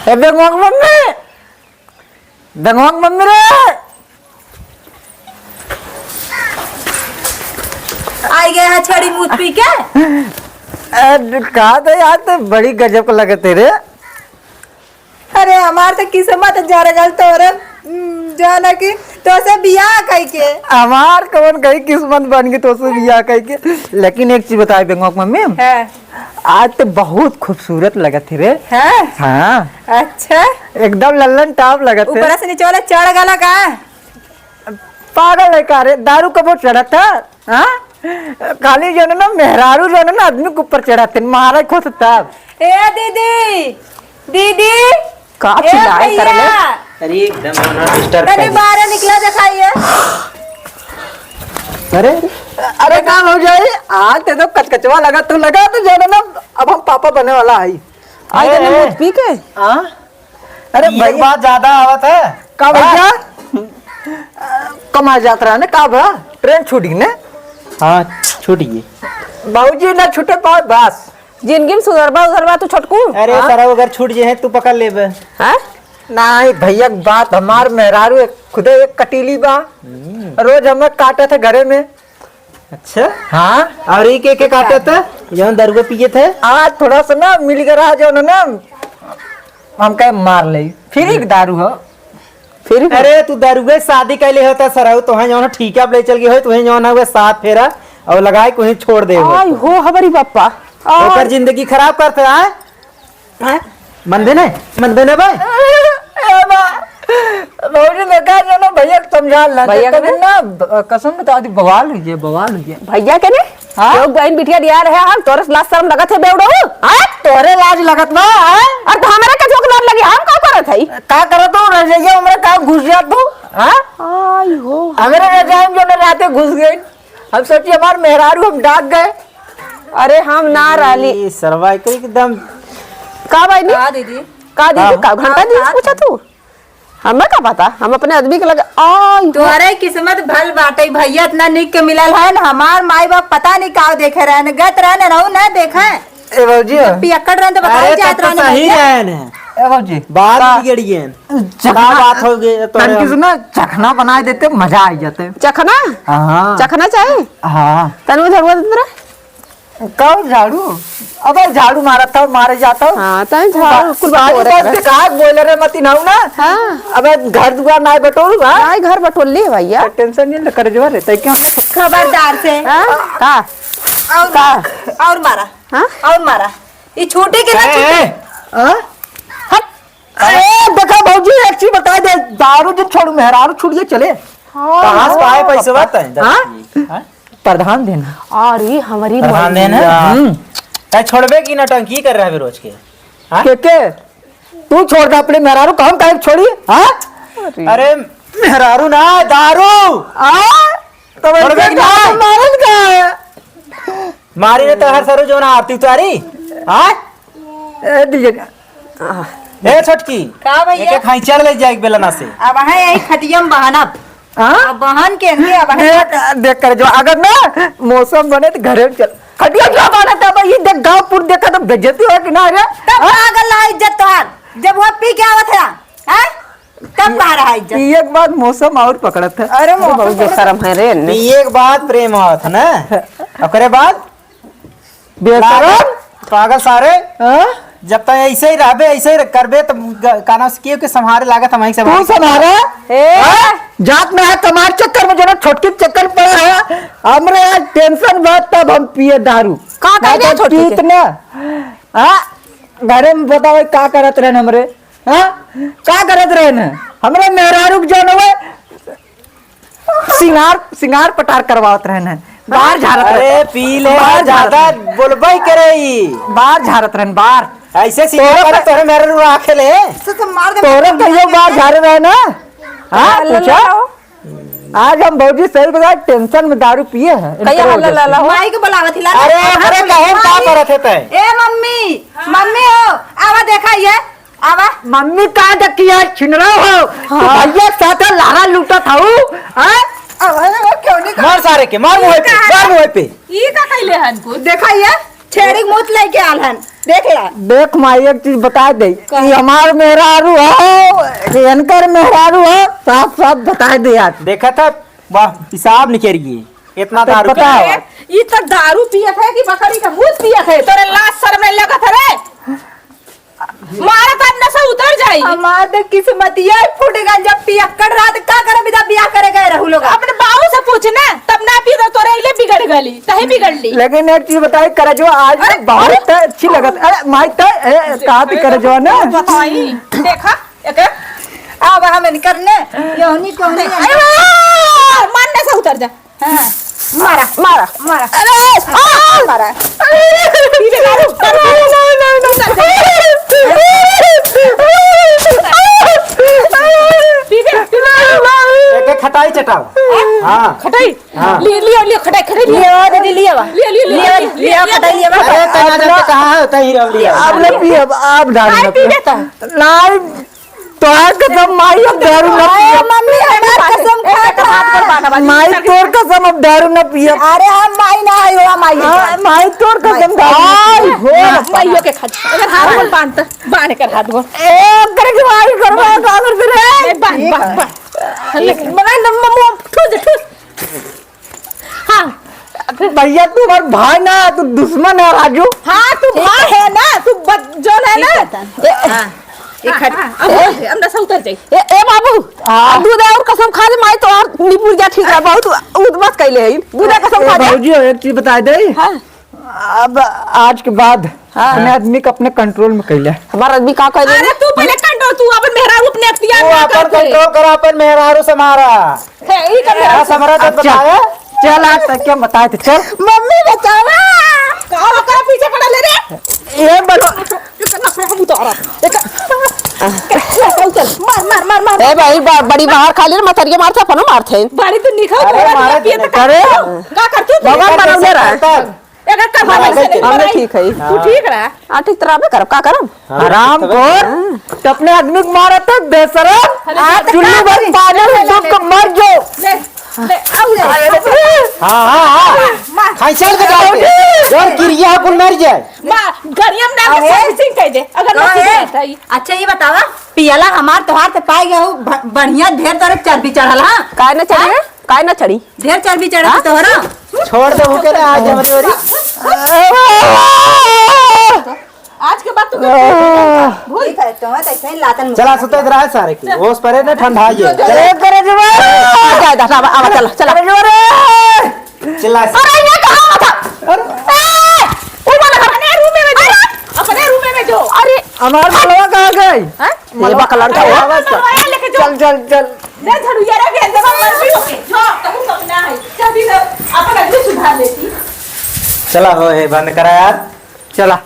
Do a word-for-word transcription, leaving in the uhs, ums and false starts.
ए बेंगवा के मम्मी, बेंगवा के मम्मी रे। आई गए हैं छड़ी मूत पी के। ए, का तो यार, तो बड़ी गजब का लगत है रे। अरे, हमार तो किस्मत जर गल तोरे, उम, जो है ना कि तोसे बियाह कई के। हमार कौन कहीं किस्मत बन गई तोसे बियाह कई के। लेकिन एक चीज बताए बेंगवा के मम्मी। हाँ। आज तो बहुत खूबसूरत लगत है रे। हाँ? हाँ। अच्छा। एकदम लल्लन टाप लगत है। ऊपर से नीचे वाला चढ़ गला का? पागल है का रे? दारू कबो चढ़त है? हाँ? खाली जौन ना मेहरारू जौन ना आदमी के ऊपर चढ़त है, मारे खुद तब। ए दीदी, दीदी, का ए चिल्लाए भैया। करले? अरे एकदम ना disturb तनी कर। बाहर निकला दिखाइए। अरे, अरे का हो जाए? आज ते तो कचकचवा लगा, तू लगा तो जौन ना, अब हम पापा बने वाला है। आज ए, तने ए। मूत पी के? हाँ? अरे ये भैया। बात ज्यादा आवत है। का भैया? हाँ। कमा जात रहा ने, का बा? ट्रेन छूट गई ने? हाँ, छूट गई। बाबूजी ना छूटे पाए बस। जिंदगी में सुधरबा उधरबा तू छोटकू? अरे हाँ? सरऊ, अगर छूट जे है तू पकड़ लेबे। हाँ? नहीं भैया, बात हमार मेहरारू एक, खुदे एक कटीली बा। हम्म। रोज हमें काटत है घरे में। अच्छा? हाँ। और ई के, के काटत है? जौन दरुआ पियत है? आज थोड़ा सा ना मिल के रहा, जौन ना हम कहे मार ले। फिर एक दारू हो। फिर? अरे तू दरुआ शादी कैले होता सरऊ, तोहे जौन ठीका पे ले चल गए हो, तोहे जौन हुए सात फेरा और लगाए कोई छोड़ दे हो। आई हो हमारी बापा। ओकर जिंदगी खराब करते आए। हैं? मनबे ने? मनबे ने बे? ए बा, भौजी ने कहा जानो भैया के समझा ला। भैया के कभी ने? ना, ब-, कसम बता दी, बवाल हुई है, बवाल हुई है। भैया के ने? हाँ? क्यों बहन बिटिया दिया रहे हम, तोरे लाज शर्म लगत है बेवड़ो? हाँ? तोरे लाज लगत बा, हाँ? और तो हमारे का जोक लाज लगी, हम का करत है? का करत हो? रजाइया हमरा का घुस जात हो? हाँ? आई हो। हमरे रजाई में जो ना राते घुस गए, हम सोचिए हमार मेहरारू हम डाक गए। अरे हम ना रहली। ई सरवा के एकदम। का भाई नी? का दीदी? का दीदी? हाँ। का घंटा हाँ, दीदी हाँ। पूछा तू? हमें का पता, हम अपने आदमी के लगे, आई हो। तोहरे किस्मत भल बाटे भैया, इतना निक के मिलल है न। हमार माई बाप पता नहीं का देखे रहे न, गत रहे न, रहू न देखे। ए भौजी। जब पियक्कड़ रहे न तो बताओ अरे, जात तब तो रहे न सही भैया। रहे न। ए भौजी। बात का? बिगड़ गए न। चखना, का बात हो गई तोरे तनकी हम? सुना, चखना बनाए देते, मजा आ जाते। चखना? हाँ। चखना चाहे? हाँ। तनु झड़ुआ दे तेरा। का झाड़ू? अबे झाड़ू मारत था, मारे जाता हूँ। हाँ, तैं झाड़ू कुल पानी बटोरे बस रहे। बेकार बोल रहे मत इनाऊ ना। हाँ। अबे घर दुआर नाय बटोरू बा। नाय घर बटोर लिए भैया। तो टेंशन नहीं ले, कर जो रे, तै क्या? खबरदार से। हाँ? का? और का? और मारा। हाँ? और मारा। ये छोटे के ना ए, छोटे। ए। हाँ? हट। अरे देखा भौजी, एक चीज बता दे, दारू जब छोड़ू मेहरारू छूट गए चले। हाँ, कहाँ से पाए हाँ, पैसे पापा। बात है? हाँ? हाँ? प्रधान देना। अरे हमारी प्रधान देना? मैया। हम्म। तै छोड़बे की नौटंकी कर रहा है रोज के? हाँ? के के? तू छोड़ दे अपने मेहरारू, काम काहे छोड़ी? हाँ? अरे। अरे मेहरारू ना, दारू। आ? तो छोड़बे वैसे की दारू नहीं? मारल का है? मारी ने तो हर सरू जो ना आरती उतारी। हाँ? ए, दीजिए। ए छोटकी। का भैया? एक, एक हाई चढ़ ले जाए बेलना से। अब है यही खटिया में बहाना। हाँ? अब बहन के अंदर अब है। देख, देख कर जो अगर ना मौसम बने तो घरे में चल। खटिया क्या बात है भाई? ये देख गाँव पुर देखा तो बेइज्जती हो कि ना रे? तब हाँ? पागल है इज्जत तोहार। जब वो पी के आवत है, हाँ? तब ये, कहाँ रहा इज्जत? ये एक बात मौसम और पकड़त है। अरे अरे मौसम बहुत जो पकड़त शर्म है रे इनमें। ये एक बात प्रेम आवत है ना? ओकरे बाद बेशरम। पागल सारे। हाँ? जब तक ऐसे ही रहबे, ऐसे ही करबे, तो ग-, का नाम से केहू के संभारे लागत हम ही से तू भाई। संभारा? ए? हाँ? जात में है तुम्हारे चक्कर में, जो ना छोटकी चक्कर पड़ा है। हमरे आज टेंशन बात, तब हम पिए दारू। का, का ना लिया तो छोटकी के? पीत ना। हाँ? घरे में बताओ, का करत रहन हमरे? हाँ? का करत रहन? हमरे मेहरारू के जौन हुए, सिंगार, सिंगार पटार करवावत रहन है। बाहर झारत अरे, रहन। पी ले, बाहर झारत ज्यादा रहन। बोलबे करे ई। बाहर झारत रहन, बाहर। ऐसे सिंगार तोरे करे, तोरे मेहरारू आखे ले। से तो मार दे। तोरे कहियो बाहर झारे रहे ना? हाँ, ला, ला, पूछा? ला, ला। आज हम भौजी सही बता टेंशन में दारू पिए हैं। कहिया इनकरे हल्ला वजह से। लाला हो? माई के बुलावत हिला। अरे, हाँ, अरे, कहे का माई। करत है तै? ए मम्मी, मम्मी हो, आवा देखा ये। आवा। मम्मी का देखी है, छिनरा हो। हाँ। तू भैया के साथ लारा लूटत हऊ, हाँ? अब है वो क्यों नहीं मार सारे के, मार मुँह पे, का? मार मुँह पे। ई का कैले हन कुछ? देखा ये, छेड़ी के मुँह लेके आल हन। देख ला। देख माई, एक चीज बताइ दे, का? ई हमार मेहरारू हो, ये इनकर मेहरारू हो, साफ साफ बताइ दे आज। देखा था, वाह, हिसाब निकल गई, इतना तो दारू बताओ। पी है। ई तो दारू पियत है कि बकरी का मूत पियत है? तोरे लाज शर्म नहीं लगत है रे? मारा तो नशा उतर जाई। हमार तो किस्मतिया फूट गल, जब पियक्कड़ रहा तो का करे, बिदा बियाह करे गए रहू लोग। अपने बाबू से पूछ ना, तब ना पी तो तोरे अइले बिगड़ गली, तही बिगड़ ली। लेकिन एक चीज बताई, करजवा आज अरे, बहुत अरे। अच्छी लगत। अरे माई तो, ए, कहा थी करजवा ना। बताई, देखा, एक अब हम इनकर ने, योनी कोनी अरे, मारने से उतर जा। हाँ। मारा, मारा, मारा। अरे, आ! मारा। अरे, पीबे दारू, दारू पीबे। पीबे, पीबे दारू। एक, एक खटाई चटाओ। हाँ? हाँ। खटाई? हाँ। लियो, लियो, लियो, खटाई, खटाई लियो। लियो, दीदी, लियो बा। लियो, लियो, लियो, लियो, लियो, लियो, लियो, खटाई लियो बा। अरे, तना जाते कहाँ है, तही रह लिया। अब न पियब, अब दारू न पियब। पीबे त। नहीं, तोहार कसम माई, अब दारू न पियब। मम्मी, हमार कसम खा, एक हाथ पर बांधा बांधी। माई, तोर कसम, अब दारू न पियब। अरे, हम माई ना है, हो माई। हाँ, माई, तोर कसम, दारू न पियब। हो, माइयो के खा। अगर हाथ गोड़ बांध, बांध कर हाथ गोड़। ए, करे के माई, करवा, का करते रे? ए, बांध, बांध, बांध। मम्मी, मम्मी, ठूस दे, ठूस। हाँ। भैया, तू हमार भाई ना, तू दुश्मन है, राजू। हाँ, तू भाई है ना, तू ब-, जौन है ना। ठीक है, तन। ए, हाँ, हाँ, हाँ, अब उतर जाई। ए, ए बाबू, हाँ। दूध और कसम खा ले, माई तो और निपुर जा, ठीक है, बहुत उदबस कैले है। दूध ए, कसम ए, खा ले। भौजी, एक चीज बताइ दे। हाँ। अब आज के बाद हाँ। अपने आदमी का अपने control में कैले। हमार आदमी का कैले? अरे तू पहले control, तू अपन मेहरारू अपने अख्तियार में अपन control करा, अपन मेहरारू से मारा। हे, ई का मेहरारू बस हमरा तो अब चल, बताया। चल आज तक क्या बताए थे, चल। मम्मी बचावा। का ओकरा पीछे पड़ा ले रे? ए बलो। इतना हम उतारा। एक, चल, चल, मार, मार, मार, मार। ए भाई, ब-, बड़ी बाहर खा ले रे, मतरिया मारते, अपनो मारते। बड़ी तो निकल अरे, मारा पिए तो करे। का करती तू? भगवान बनौले रहा। एकर कपार ऐसे नहीं हमने बनाई। ठीक है। तू ठीक रहा। हाँ, ठीक तो रहबे करब, का करब? हाँ, हराम खोर, हाँ। तो अपने आदमी को मारा तो बेशरम, हाँ, तो चुल्लू का भर करी? पानी ले, ले, में डूब ले, के ले। मर जाओ। ले, ले, आओ ले। हाँ, हाँ, हाँ। मार। खाई चल के जाओ। यार, गिरिया कुल मर जाए। मार, गरिया में डाल के अरे। Servicing कर दे। अगर कहाँ नहीं है? सुधरता ही। अच्छा, ये बतावा, पियला हमार तोहार से पाई गया हो, ब-, बढ़िया ढेर सारे चर्बी चढ़ल, हाँ? काय न चढ़ी हाँ? है? काय न चढ़ी? ढेर चर्बी चढ़ल हाँ? तोहरा। छोड़ दे, भूखे ना आज हमारी ओरी। आज के बाद तू भूल ठीक है, तो है, तो ऐसे ही लातन चला, मुका सुते दिया। रहा है सारे की। होश परे ना, ठंडा ये। चल। ए, करे जुआ। आ, जा, जा, आवा, आवा, चला, चला। करे जुआ रे। चिल्ला से। अरे, ये कहाँ था? अरे। ए, ऊपर लगा। अपने room में जो। अरे। अपने room में जो। अरे। हमार मलवा कहाँ गई? हाँ? मलवा कलर का अरे, हुआ। मलवा लेके जो। चल, चल, चल। ले झाड़ू, ये रे, भेज देबा, मर भी होके। जो, तहु सब ना है। चाबी दे, अपन अगली सुधार लेती। चला हो, हे बंद करा यार। चला।